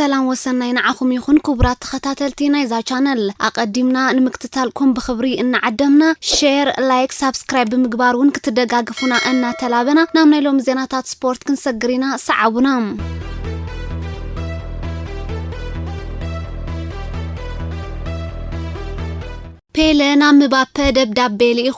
ሰላም ወሰናይ ንዓኹም ይኹን ክቡራት ተኸታተልቲ ናይዛ ቻነል። ኣቐዲምና ንምክትታልኩም ብኽብሪ እናዓደምና፣ ሼር፣ ላይክ፣ ሳብስክራይብ ብምግባር እውን ክትደጋግፉና እናተላበና ናብ ናይ ሎሚ ዜናታት ስፖርት ክንሰግር ኢና። ሰዓቡና። ፔለ ናብ ምባፐ ደብዳቤ ልኢኹ።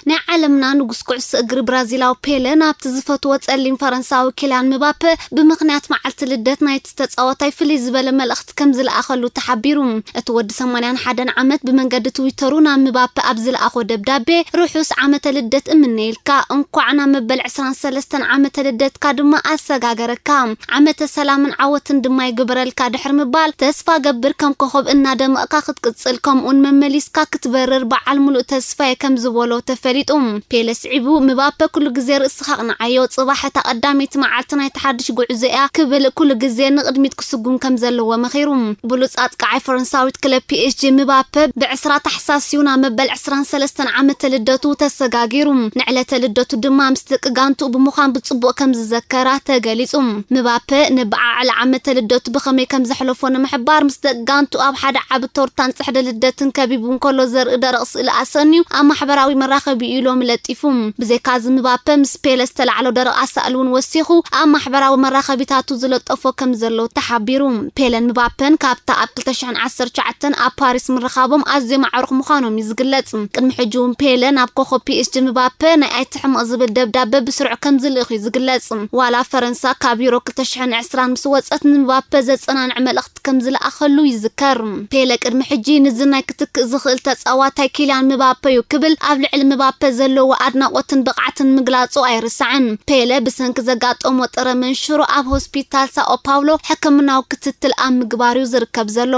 ናይ ዓለምና ንጉስ ኩዕሶ እግሪ ብራዚላዊ ፔለ ናብቲ ዝፈትዎ ጸሊም ፈረንሳዊ ኪልያን ምባፐ ብምኽንያት መዓልቲ ልደት ናይቲ ተጻዋታይ ፍልይ ዝበለ መልእኽቲ ከም ዝለኣኸሉ ተሓቢሩ። እቲ ወዲ ሰማንያን ሓደን ዓመት ብመንገዲ ትዊተሩ ናብ ምባፐ ኣብ ዝለኣኾ ደብዳቤ፣ ርሑስ ዓመተ ልደት እምነየልካ፣ እንኳዕ ናብ መበል ዕስራን ሰለስተን ዓመተ ልደትካ ድማ ኣሰጋገረካ። ዓመተ ሰላምን ዓወትን ድማ ይግበረልካ ድሕሪ ምባል፣ ተስፋ ገብር ከም ኮኸብ እናደመቕካ ክትቅጽል፣ ከምኡውን መመሊስካ ክትበርር በዓል ሙሉእ ተስፋ እየ ከም ዝበሎ ተፈሊጡ። ፔለ ስዒቡ፣ ምባፐ ኩሉ ግዜ ርእስኻ ኣቕንዓዮ፣ ጽባሕ እታ ቀዳመይቲ መዓልቲ ናይቲ ሓድሽ ጉዕዞ እያ ክብል ኩሉ ግዜ ንቕድሚት ክስጉም ከም ዘለዎ መኺሩ። ብሉጽ ኣጥቃዓይ ፈረንሳዊት ክለብ ፒ ኤስ ጂ ምባፐ ብዕስራ ታሕሳስ እዩ ናብ መበል ዕስራን ሰለስተን ዓመተ ልደቱ ተሰጋጊሩ። ንዕለተ ልደቱ ድማ ምስ ደቂ ጋንትኡ ብምዃን ብጽቡቕ ከም ዝዘከራ ተገሊጹ። ምባፐ ንበዓል ዓመተ ልደቱ ብኸመይ ከም ዘሕለፎ ንምሕባር፣ ምስ ደቂ ጋንትኡ ኣብ ሓደ ዓቢ ቶርታን ጽሕዲ ልደትን ከቢቡ እንከሎ ዘርኢ ደረቕ ስእሊ ኣሰንዩ ኣብ ማሕበራዊ መራኸቢኡ ሎሚ ለጢፉ። ብዘይካዚ ምባፐ ምስ ፔለ ዝተላዕሎ ደረቕ ኣሳእሊ እውን ወሲኹ ኣብ ማሕበራዊ መራኸቢታቱ ዝለጠፎ ከም ዘሎ ተሓቢሩ። ፔለን ምባፐን ካብታ ኣብ ክልተ ሽሕን ዓሰርተ ትሽዓተን ኣብ ፓሪስ ምርኻቦም ኣዝዮም ኣዕሩኽ ምዃኖም እዩ ዝግለጽ። ቅድሚ ሕጂ እውን ፔለ ናብ ኮኸብ ፒ ኤስ ጂ ምባፐ ናይ ኣይትሕመቕ ዝብል ደብዳበ ብስሩዕ ከም ዝልእኽ እዩ ዝግለጽ። ዋላ ፈረንሳ ካብ ዩሮ ክልተ ሽሕን ዕስራን ምስ ወጸት፣ ንምባፐ ዘጸናንዕ መልእኽቲ ከም ዝለኣኸሉ ይዝከር። ፔለ ቅድሚ ሕጂ ንዝናይ ክትክእ ዝኽእል ተጻዋታይ ኪልያን ምባፐ እዩ ክብል ኣብ ልዕሊ ምባፐ ዘለዎ ኣድናቖትን ብቕዓትን ምግላጹ ኣይርሳዕን። ፔለ ብሰንኪ ዘጋጠሞ ጥረ መንሽሮ ኣብ ሆስፒታል ሳኦ ፓውሎ ሕክምናዊ ክትትል ኣብ ምግባር እዩ ዝርከብ ዘሎ።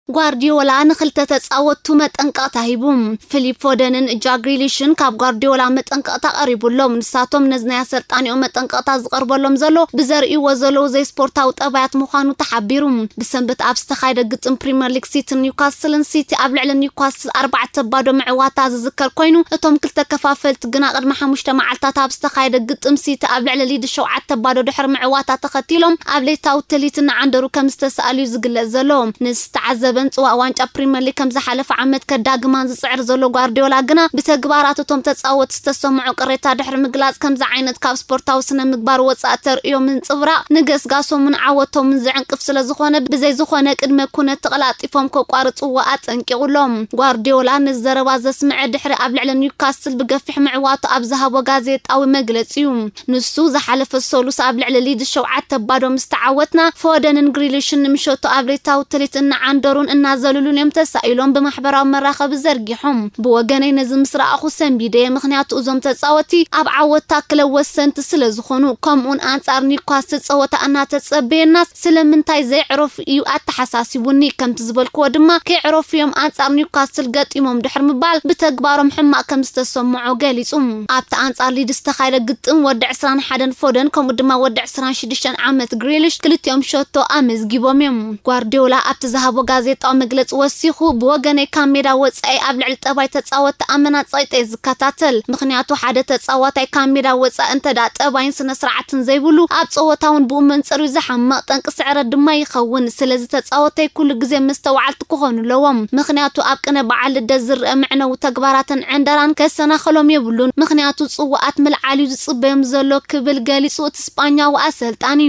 ጓርዲዮላ ንኽልተ ተጻወትቱ መጠንቀቕታ ሂቡ። ፊሊፕ ፎደንን ጃክ ግሪሊሽን ካብ ጓርዲዮላ መጠንቀቕታ ቀሪቡሎም። ንሳቶም ነዚ ናይ ኣሰልጣኒኦም መጠንቀቕታ ዝቐርበሎም ዘሎ ብዘርእይዎ ዘለዉ ዘይስፖርታዊ ጠባያት ምዃኑ ተሓቢሩ። ብሰንበት ኣብ ዝተኻየደ ግጥም ፕሪምየር ሊግ ሲቲን ኒውካስልን፣ ሲቲ ኣብ ልዕሊ ኒውካስል ኣርባዕተ ባዶ ምዕዋታ ዝዝከር ኮይኑ፣ እቶም ክልተ ከፋፈልቲ ግና ቅድሚ ሓሙሽተ መዓልታት ኣብ ዝተኻየደ ግጥም ሲቲ ኣብ ልዕሊ ሊድስ ሸውዓተ ባዶ ድሕሪ ምዕዋታ ተኸቲሎም ኣብ ሌታዊ ትልሂት እናዓንደሩ ከም ዝተሳእሉ እዩ ዝግለጽ ዘሎ። ንዝተዓዘበን ጽዋእ ዋንጫ ፕሪምየር ሊግ ከም ዝሓለፈ ዓመት ከዳግማን ዝጽዕር ዘሎ ጓርዲዮላ ግና ብተግባራት እቶም ተጻወትቲ ዝተሰምዖ ቅሬታ ድሕሪ ምግላጽ፣ ከምዚ ዓይነት ካብ ስፖርታዊ ስነ ምግባር ወጻኢ ተርእዮ ምንጽብራቕ ንገስጋሶምን ዓወቶምን ዝዕንቅፍ ስለ ዝኾነ፣ ብዘይ ዝኾነ ቅድመ ኩነት ተቐላጢፎም ከቋርጽዎ ኣጠንቂቑሎም። ጓርዲዮላ ነዚ ዘረባ ዘስምዐ ድሕሪ ኣብ ልዕሊ ኒውካስል ብገፊሕ ምዕዋቱ ኣብ ዝሃቦ ጋዜጣዊ መግለጺ እዩ። ንሱ ዝሓለፈ ሰሉስ ኣብ ልዕሊ ሊድስ ሸውዓተ ባዶ ምስ ተዓወትና፣ ፎደንን ግሪሊሽን ንምሸቱ ኣብ ሌታዊ ትልሂት እናዓንደሩን እናዘልሉን እዮም ተሳኢሎም ብማሕበራዊ መራኸቢ ዘርጊሖም። ብወገነይ ነዚ ምስ ረኣኹ ሰንቢደ እየ፣ ምኽንያቱ እዞም ተጻወቲ ኣብ ዓወታ ክለብ ወሰንቲ ስለ ዝኾኑ፣ ከምኡውን ኣንጻር ኒውካስል ጸወታ እናተጸበየናስ ስለምንታይ ዘየዕረፉ እዩ ኣተሓሳሲቡኒ። ከምቲ ዝበልክዎ ድማ ከየዕረፉ እዮም ኣንጻር ኒውካስል ገጢሞም ድሕሪ ምባል ብተግባሮም ሕማቕ ከም ዝተሰምዖ ገሊጹ። ኣብቲ ኣንጻር ሊድስ ዝተኻየደ ግጥም ወዲ ዕስራን ሓደን ፎደን ከምኡ ድማ ወዲ ዕስራን ሽዱሽተን ዓመት ግሪሊሽ ክልቲኦም ሸቶ ኣመዝጊቦም እዮም። ጓርዲዮላ ኣብቲ ዝሃቦ ጋዜጣዊ መግለጺ ወሲኹ፣ ብወገነይ ካብ ሜዳ ወጻኢ ኣብ ልዕሊ ጠባይ ተጻወትቲ ኣመናጺቐ እየ ዝከታተል። ምኽንያቱ ሓደ ተጻዋታይ ካብ ሜዳ ወጻኢ እንተ ደኣ ጠባይን ስነ ስርዓትን ዘይብሉ፣ ኣብ ጸወታ እውን ብኡ መንጽር እዩ ዝሓምቕ፣ ጠንቂ ስዕረት ድማ ይኸውን። ስለዚ ተጻወተይ ኩሉ ግዜ መስተውዓልቲ ክኾኑ ኣለዎም። ምኽንያቱ ኣብ ቅነ በዓል ልደት ዝረአ መዕነዊ ተግባራትን ዕንደራን ከሰናኸሎም የብሉን። ምኽንያቱ ጽዋኣት ምልዓል እዩ ዝጽበዮም ዘሎ ክብል ገሊጹ እቲ ስጳኛዊ ኣሰልጣኒ።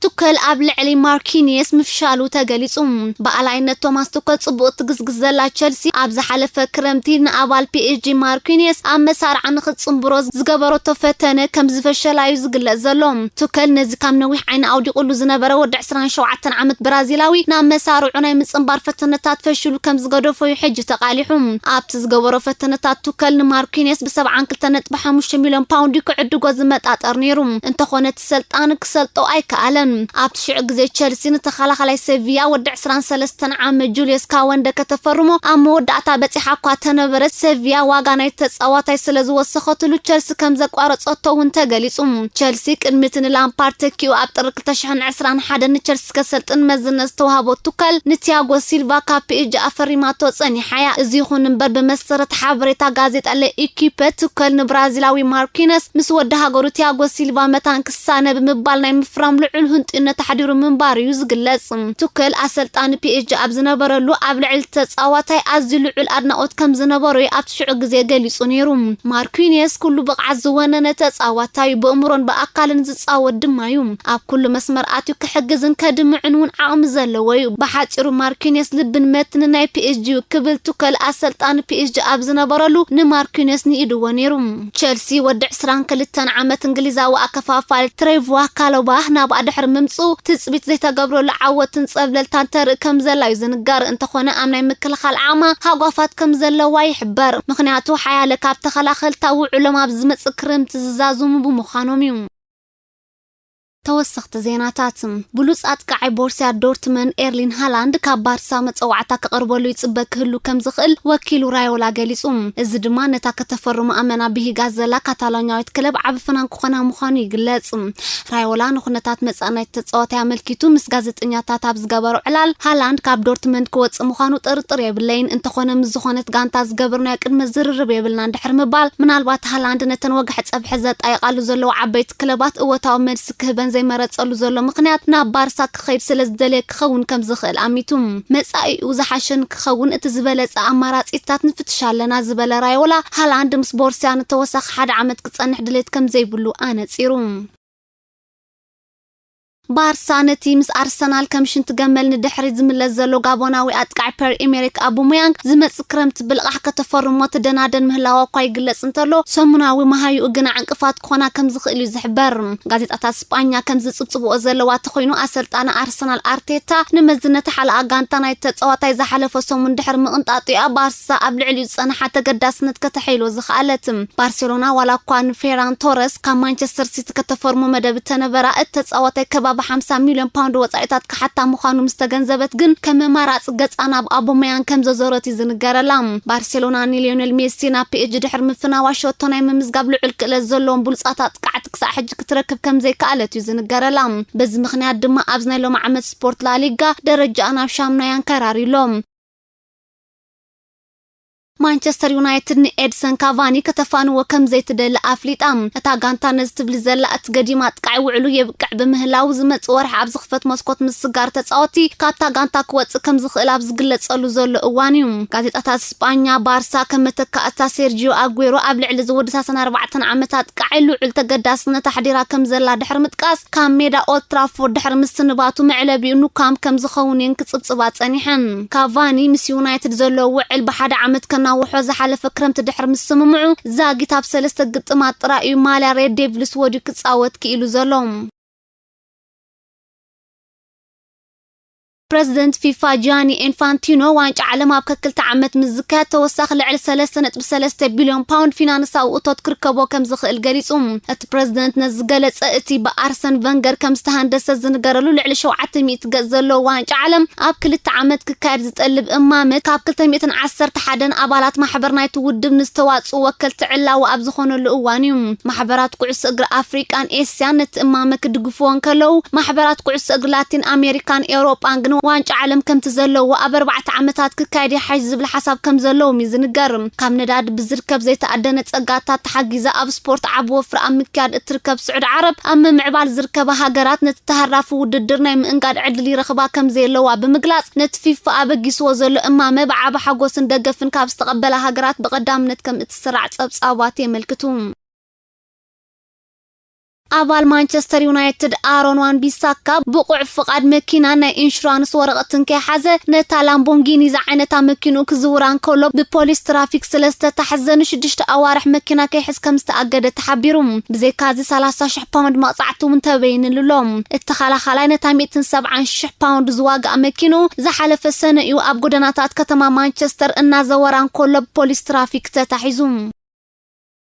ቱከል ኣብ ልዕሊ ማርኪኒየስ ምፍሻሉ ተገሊጹ። ብኣላይነት ቶማስ ቱከል ጽቡቕ ትግዝግዝ ዘላ ቸልሲ ኣብ ዝሓለፈ ክረምቲ ንኣባል ፒ ኤስ ጂ ማርኪኒየስ ኣብ መሳርዓ ንኽጽንብሮ ዝገበረቶ ፈተነ ከም ዝፈሸላ እዩ ዝግለጽ ዘሎ። ቱከል ነዚ ካብ ነዊሕ ዓይኒ ኣውዲቑሉ ዝነበረ ወዲ ዕስራን ሸውዓተን ዓመት ብራዚላዊ ናብ መሳርዑ ናይ ምጽንባር ፈተነታት ፈሽሉ ከም ዝገደፎ እዩ ሕጂ ተቓሊሑ። ኣብቲ ዝገበሮ ፈተነታት ቱከል ንማርኪኒየስ ብሰብዓን ክልተን ነጥቢ ሓሙሽተ ሚልዮን ፓውንድ እዩ ክዕድጎ ዝመጣጠር ነይሩ። እንተኾነ እቲ ሰልጣን ክሰልጦ ኣይከኣለን። ኣብቲ ሽዑ ግዜ ቸልሲ ንተኸላኸላይ ሰቪያ ወዲ ዕስራን ሰለስተን ዓመት ጁልዮስ ካወንደ ከተፈርሞ ኣብ መወዳእታ በጺሓ እኳ ተነበረት፣ ሰቪያ ዋጋ ናይ ተጻዋታይ ስለ ዝወሰኸትሉ ቸልሲ ከም ዘቋረጸቶ እውን ተገሊጹ። ቸልሲ ቅድሚ እቲ ንላምፓርድ ተኪኡ ኣብ ጥሪ ክልተ ሽሕን ዕስራን ሓደን ንቸልሲ ከሰልጥን መዝነት ዝተዋህቦ ቱከል ንቲያጎ ሲልቫ ካብ ፒኤስጂ ኣፈሪማቶ ጸኒሓ እያ። እዚ ይኹን እምበር ብመሰረት ሓበሬታ ጋዜጣ ለኢኪፐ ቱከል ንብራዚላዊ ማርኪነስ ምስ ወዲ ሃገሩ ቲያጎ ሲልቫ መታን ክሳነ ብምባል ናይ ምፍራም ልዑል ህንጡይነት ኣሕዲሩ ምንባሩ እዩ ዝግለጽ። ቱከል ኣሰልጣኒ ፒኤስጂ ኣብ ዝነበረሉ ኣብ ልዕሊ ተጻዋታይ ኣዝዩ ልዑል ኣድናቖት ከም ዝነበሮ እዩ ኣብቲ ሽዑ ግዜ ገሊጹ ነይሩ። ማርኪኒየስ ኩሉ ብቕዓት ዝወነነ ተጻዋታይ እዩ። ብእምሮን ብኣካልን ዝጻወት ድማ እዩ። ኣብ ኩሉ መስመር ኣትዩ ክሕግዝን ከድምዕን እውን ዓቕሚ ዘለዎ እዩ። ብሓጺሩ ማርኪኒየስ ልብን መትንን ናይ ፒኤስጂ እዩ ክብል ቱከል ኣሰልጣኒ ፒኤስጂ ኣብ ዝነበረሉ ንማርኪኒየስ ንኢድዎ ነይሩ። ቸልሲ ወዲ ዕስራን ክልተን ዓመት እንግሊዛዊ ኣከፋፋሊ ትሬቮ ካሎባህ ናብኣ ድሕሪ ምምጽኡ ትጽቢት ዘይተገብረሉ ዓወትን ጸብለልታን ተርኢ ከም ዘላ እዩ ዝንገር። እንተኾነ ኣብ ናይ ምክልኻል ዓቕማ ሃጓፋት ከም ዘለዋ ይሕበር። ምኽንያቱ ሓያለ ካብ ተኸላኸልታ ውዕሎም ኣብ ዝመጽእ ክረምቲ ዝዛዝሙ ብምዃኖም እዩ። ተወሰኽቲ ዜናታት። ብሉጽ ኣጥቃዓይ ቦርሲያ ዶርትመንድ ኤርሊን ሃላንድ ካብ ባርሳ መጸዋዕታ ክቐርበሉ ይጽበ ክህሉ ከም ዝኽእል ወኪሉ ራዮላ ገሊጹ። እዚ ድማ ነታ ከተፈርሞ ኣመና ብሂጋ ዘላ ካታሎኛዊት ክለብ ዓቢ ፍናን ክኾና ምዃኑ ይግለጽ። ራዮላ ንኹነታት መጻኢ ናይቲ ተጻዋታይ ኣመልኪቱ ምስ ጋዜጠኛታት ኣብ ዝገበሮ ዕላል፣ ሃላንድ ካብ ዶርትመንድ ክወጽእ ምዃኑ ጥርጥር የብለይን፣ እንተኾነ ምስ ዝኾነት ጋንታ ዝገብርናዮ ቅድመ ዝርርብ የብልናን ድሕሪ ምባል፣ ምናልባት ሃላንድ ነተን ወግሐ ጸብሐ ዘጣይቓሉ ዘለዋ ዓበይቲ ክለባት እወታዊ መልሲ ክህበን ዘይመረጸሉ ዘሎ ምኽንያት ናብ ባርሳ ክኸይድ ስለ ዝደለየ ክኸውን ከም ዝኽእል ኣሚቱ። መጻኢኡ ዝሓሸ ንክኸውን እቲ ዝበለጸ ኣማራጺታት ንፍትሽ ኣለና ዝበለ ራዮላ፣ ሃላንድ ምስ ቦርሲያ ንተወሳኺ ሓደ ዓመት ክጸንሕ ድሌት ከም ዘይብሉ ኣነጺሩ። ባርሳ ነቲ ምስ ኣርሰናል ከም ሽንቲ ገመል ንድሕሪት ዝምለስ ዘሎ ጋቦናዊ ኣጥቃዒ ፐር ኤሜሪክ ኣቡሙያንግ ዝመጽእ ክረምቲ ብልቓሕ ከተፈርሞ ትደናደን ምህላዋ እኳ ይግለጽ እንተሎ፣ ሰሙናዊ መሃይኡ ግና ዕንቅፋት ክኾና ከም ዝኽእል እዩ ዝሕበር። ጋዜጣታት ስጳኛ ከም ዝጽብጽብኦ ዘለዋ ተኾይኑ፣ ኣሰልጣኒ ኣርሰናል ኣርቴታ ንመዝነት ሓለቓ ጋንታ ናይ ተጻዋታይ ዝሓለፈ ሰሙን ድሕሪ ምቕንጣጡ እያ ባርሳ ኣብ ልዕሊኡ ዝጸንሓ ተገዳስነት ከተሐይሎ ዝኸኣለት። ባርሴሎና ዋላ እኳ ንፌራን ቶረስ ካብ ማንቸስተር ሲቲ ከተፈርሞ መደብ እተነበራ፣ እቲ ተጻዋታይ ከባቢ ሓምሳ ሚልዮን ፓውንድ ወጻኢታት ክሓታ ምዃኑ ምስ ተገንዘበት ግን ከም መማራጺ ገጻ ናብ ኣቦመያንግ ከም ዘዞረት እዩ ዝንገረላ። ባርሴሎና ንሊዮኔል ሜሲ ናብ ፒኤስጂ ድሕሪ ምፍናዋ ሸቶ ናይ ምምዝጋብ ልዑል ክእለት ዘለዎም ብሉጻት ኣጥቃዕቲ ክሳዕ ሕጂ ክትረክብ ከም ዘይከኣለት እዩ ዝንገረላ። በዚ ምኽንያት ድማ ኣብዚ ናይ ሎሚ ዓመት ስፖርት ላሊጋ ደረጃኣ ናብ ሻምናይ ኣንከራርዩ ኣሎ። ማንቸስተር ዩናይትድ ንኤድሰን ካቫኒ ከተፋንዎ ከም ዘይትደሊ ኣፍሊጣ። እታ ጋንታ ነዚ ትብሊ ዘላ እቲ ገዲም ኣጥቃዒ ውዕሉ የብቅዕ ብምህላው ዝመጽእ ወርሒ ኣብ ዝኽፈት መስኮት ምስጋር ተጻወቲ ካብታ ጋንታ ክወጽእ ከም ዝኽእል ኣብ ዝግለጸሉ ዘሎ እዋን እዩ። ጋዜጣታት ስጳኛ ባርሳ ከም መተካእታ ሴርጂዮ ኣጉዌሮ ኣብ ልዕሊ ዝወዲ ሰላሳን ኣርባዕተን ዓመት ኣጥቃዒ ልዑል ተገዳስነት ኣሕዲራ ከም ዘላ ድሕሪ ምጥቃስ ካብ ሜዳ ኦልድ ትራፎርድ ድሕሪ ምስንባቱ መዕለቢኡ ኑካምፕ ከም ዝኸውን እየን ክጽብጽባ ጸኒሐን። ካቫኒ ምስ ዩናይትድ ዘለዎ ውዕል ብሓደ ዓመት ከናውሖ ዝሓለፈ ክረምቲ ድሕሪ ምስምምዑ፣ ዛጊት ኣብ ሰለስተ ግጥማት ጥራይ እዩ ማልያ ሬድ ዴቪልስ ወድዩ ክጻወት ክኢሉ ዘሎ። ፕረዚደንት ፊፋ ጂያኒ ኢንፋንቲኖ ዋንጫ ዓለም ኣብ ከክልተ ዓመት ምስ ዝካየድ ተወሳኺ ልዕሊ ሰለስተ ነጥቢ ሰለስተ ቢልዮን ፓውንድ ፊናንሳዊ እቶት ክርከቦ ከም ዝኽእል ገሊጹ። እቲ ፕረዚደንት ነዚ ዝገለጸ እቲ ብኣርሰን ቨንገር ከም ዝተሃንደሰ ዝንገረሉ ልዕሊ ሸውዓተ ሚእቲ ገጽ ዘለዎ ዋንጫ ዓለም ኣብ ክልተ ዓመት ክካየድ ዝጠልብ እማመ ካብ ክልተ ሚእትን ዓሰርተ ሓደን ኣባላት ማሕበር ናይቲ ውድብ ንዝተዋጽኡ ወከልቲ ዕላዊ ኣብ ዝኾነሉ እዋን እዩ። ማሕበራት ኩዕሶ እግሪ ኣፍሪቃን ኤስያን ነቲ እማመ ክድግፍዎ እንከለዉ፣ ማሕበራት ኩዕሶ እግሪ ላቲን ኣሜሪካን ኤውሮጳን ግን ዋንጫ ዓለም ከምቲ ዘለዎ ኣብ ኣርባዕተ ዓመታት ክካየድ ይሓይሽ ዝብል ሓሳብ ከም ዘለዎም እዩ ዝንገር። ካብ ነዳዲ ብዝርከብ ዘይተኣደነ ጸጋታት ተሓጊዛ ኣብ ስፖርት ዓቢ ወፍሪ ኣብ ምክያድ እትርከብ ስዑዲ ዓረብ፣ ኣብ ምምዕባል ዝርከባ ሃገራት ነቲ ተሃራፊ ውድድር ናይ ምእንጋድ ዕድል ይረኽባ ከም ዘየለዋ ብምግላጽ፣ ነቲ ፊፋ ኣበጊስዎ ዘሎ እማመ ብዓቢ ሓጎስን ደገፍን ካብ ዝተቐበላ ሃገራት ብቐዳምነት ከም እትስራዕ ጸብጻባት የመልክቱ። ኣባል ማንቸስተር ዩናይትድ ኣሮን ዋን ቢሳካ ብቑዕ ፍቓድ መኪናን ናይ ኢንሹራንስ ወረቐትን ከይሓዘ ነታ ላምቦንጊኒ ዝዓይነታ መኪንኡ ክዝውራ እንከሎ ብፖሊስ ትራፊክ ስለ ዝተታሕዘ ንሽዱሽተ ኣዋርሕ መኪና ከይሕዝ ከም ዝተኣገደ ተሓቢሩ። ብዘይካዚ ሰላሳ ሽሕ ፓውንድ መቕጻዕቲ እውን ተበይንሉ ኣሎ። እቲ ተኸላኻላይ ነታ ሚእትን ሰብዓን ሽሕ ፓውንድ ዝዋግኣ መኪንኡ ዝሓለፈ ሰነ እዩ ኣብ ጎደናታት ከተማ ማንቸስተር እናዘወራ እንከሎ ብፖሊስ ትራፊክ ተታሒዙ።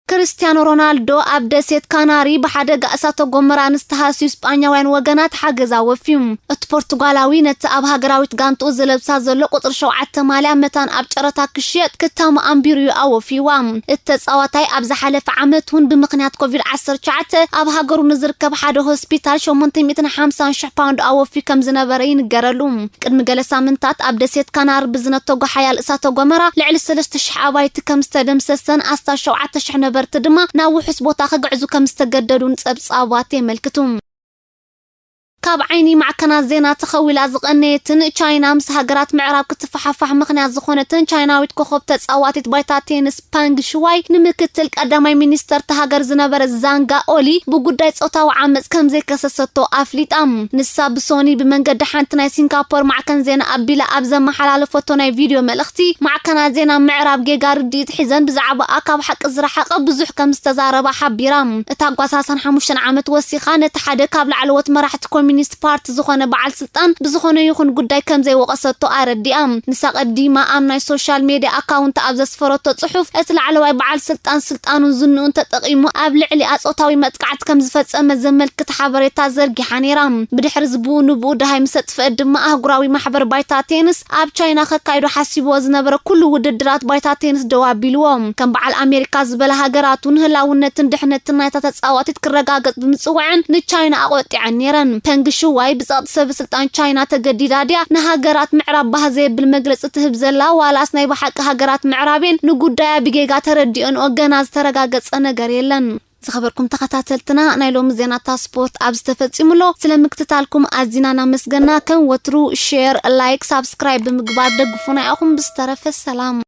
ክርስቲያኖ ሮናልዶ ኣብ ደሴት ካናሪ ብሓደጋ እሳተ ጎመራ ንዝተሃስዩ ስጳኛውያን ወገናት ሓገዝ ኣወፍዩ። እቲ ፖርቱጋላዊ ነቲ ኣብ ሃገራዊት ጋንትኡ ዝለብሳ ዘሎ ቁጽሪ ሸውዓተ ማልያ መታን ኣብ ጨረታ ክሽየጥ ክታሙ ኣንቢሩ እዩ ኣወፍይዋ። እቲ ተጻዋታይ ኣብ ዝሓለፈ ዓመት እውን ብምኽንያት ኮቪድ ዓሰርተ ትሽዓተ ኣብ ሃገሩ ንዝርከብ ሓደ ሆስፒታል ሸሞንተ ሚእትን ሓምሳን ሽሕ ፓውንድ ኣወፍዩ ከም ዝነበረ ይንገረሉ። ቅድሚ ገለ ሳምንታት ኣብ ደሴት ካናሪ ብዝነተጎ ሓያል እሳተ ጎመራ ልዕሊ ሰለስተ ሽሕ ኣባይቲ ከም ዝተደምሰሰን ኣስታት ሸውዓተ ሽሕ ነበርቲ ድማ ናብ ውሑስ ቦታ ክግዕዙ ከም ዝተገደዱን ጸብጻባት የመልክቱ። ካብ ዓይኒ ማዕከናት ዜና ተኸዊላ ዝቐነየትን ቻይና ምስ ሃገራት ምዕራብ ክትፈሓፋሕ ምኽንያት ዝኾነትን ቻይናዊት ኮኸብ ተጻዋቲት ባይታ ቴኒስ ፓንግ ሽዋይ ንምክትል ቀዳማይ ሚኒስተር እታ ሃገር ዝነበረ ዛንጋ ኦሊ ብጉዳይ ጾታዊ ዓመጽ ከም ዘይከሰሰቶ ኣፍሊጣ። ንሳ ብሶኒ ብመንገዲ ሓንቲ ናይ ሲንጋፖር ማዕከን ዜና ኣቢላ ኣብ ዘመሓላለፈቶ ናይ ቪድዮ መልእኽቲ፣ ማዕከናት ዜና ምዕራብ ጌጋ ርድኢት ሒዘን ብዛዕባኣ ካብ ሓቂ ዝረሓቐ ብዙሕ ከም ዝተዛረባ ሓቢራ። እታ ጓሳ ዓሰርተ ሓሙሽተ ዓመት ወሲኻ ነቲ ሓደ ካብ ላዕለዎት መራሕቲ ኮሚኒስት ፓርቲ ዝኾነ በዓል ስልጣን ብዝኾነ ይኹን ጉዳይ ከም ዘይወቐሰቶ ኣረዲኣ። ንሳ ቀዲማ ኣብ ናይ ሶሻል ሜድያ ኣካውንት ኣብ ዘስፈረቶ ጽሑፍ፣ እቲ ላዕለዋይ በዓል ስልጣን ስልጣኑን ዝንኡን ተጠቒሙ ኣብ ልዕሊኣ ጾታዊ መጥቃዕቲ ከም ዝፈጸመ ዘመልክት ሓበሬታ ዘርጊሓ ነይራ። ብድሕሪ እዚ ብኡ ንብኡ ደሃይ ምስ ኣጥፍአት ድማ ኣህጉራዊ ማሕበር ባይታ ቴኒስ ኣብ ቻይና ከካይዶ ሓሲብዎ ዝነበረ ኩሉ ውድድራት ባይታ ቴኒስ ደው ኣቢልዎ። ከም በዓል ኣሜሪካ ዝበላ ሃገራት እውን ህላውነትን ድሕነትን ናይታ ተጻዋቲት ክረጋገጽ ብምጽዋዕን ንቻይና ኣቖጢዐን ነይረን። ፐንግ ሽዋይ ብጸቕጢ ሰበ ስልጣን ቻይና ተገዲዳ ድያ ንሃገራት ምዕራብ ባህ ዘየብል መግለጺ ትህብ ዘላ፣ ዋላስ ናይ ብሓቂ ሃገራት ምዕራብን ንጉዳያ ብጌጋ ተረዲኦንኦ? ገና ዝተረጋገጸ ነገር የለን። ዝኸበርኩም ተኸታተልትና፣ ናይ ሎሚ ዜናታት ስፖርት ኣብዚ ተፈጺሙ ኣሎ። ስለ ምክትታልኩም ኣዚና እናመስገና፣ ከም ወትሩ ሼር፣ ላይክ፣ ሳብስክራይብ ብምግባር ደግፉና ኢኹም። ብዝተረፈ ሰላም።